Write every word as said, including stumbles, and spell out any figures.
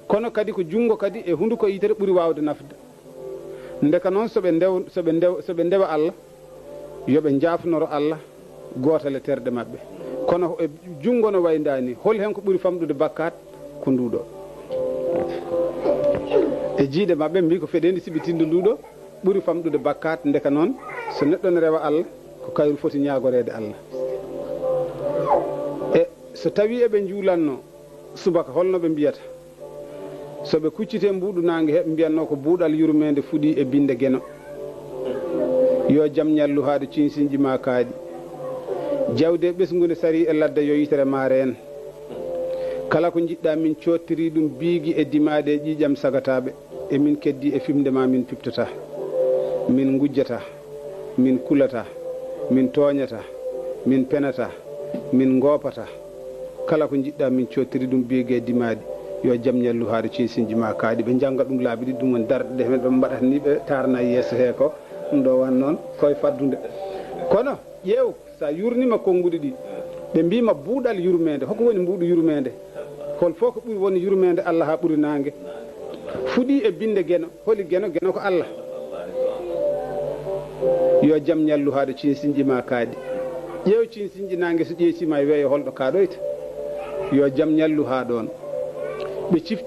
Kono kadi ko junngo kadi e hunnduko e yitere ɓuri waawde nafde. Ndeka noon so ɓe ndew-, so ɓe ndew-, so ɓe ndewa Allah, yo ɓe njaafnoro Allah, gootale terɗe maɓɓe. Kono e junngo no wayndaani, hol heen ko ɓuri famɗude bakkaat? Ko nduuɗo. E jiiɗe maɓɓe, mbi ko feɗeendi siɓitindo nduuɗo ɓuri famɗude bakkaat. Ndeka noon, so neɗɗo ne rewa Allah, ko kayru foti ñaagoreede Allah. E so tawii eɓe njuulanno subaka, holno ɓe mbiyata? So ɓe kucciti e mbuuɗu naange he, ɓe mbiyatno ko buuɗal yurmeende fuɗi e binnde Geno. Yo jam ñallu haa ɗo ciinsinƴi maa kaaɗi. Jawdi e ɓesngu nde sarii e ladde yo yitere maa reen. Kala ko njiɗɗaa min coottiri ɗum biigi e dimaade e ƴiiƴam sagataaɓe. E min keddii e fimde maa min piɓtataa. Min ngujjataa. Min kulataa. Min tooñataa. Min penataa. Min ngoopataa. Kala ko njiɗɗaa min coottiri ɗum biigi e dimaadi. Yo jam ñallu haa ɗo ciinsinƴi maa kaaɗi. Ɓe njannga ɗum laabi ɗiɗi, ɗum woni darɗe ɗe ɓe mbaɗata ni, ɓe taarna yeeso hee ko. Ɗum ɗo wan noon koye faddunde. Kono ƴeew, so a yuurniima konnguɗi ɗi, ɓe mbiima buuɗal yurmeende. Hoko woni mbuuɗu yurmeende? Hol fof ko ɓuri woni yurmeende Allah haa ɓuri naange? Fuɗi e binnde Geno. Holi Geno? Geno ko Allah. Yo jam ñallu haa ɗo ciinsinƴi maa kaaɗi. Ƴeew ciinsinƴi naange, so ƴeetiima e weeyo, holɗo kaaɗoyta? Yo jam ñallu haa ɗoon. Ɓe cifti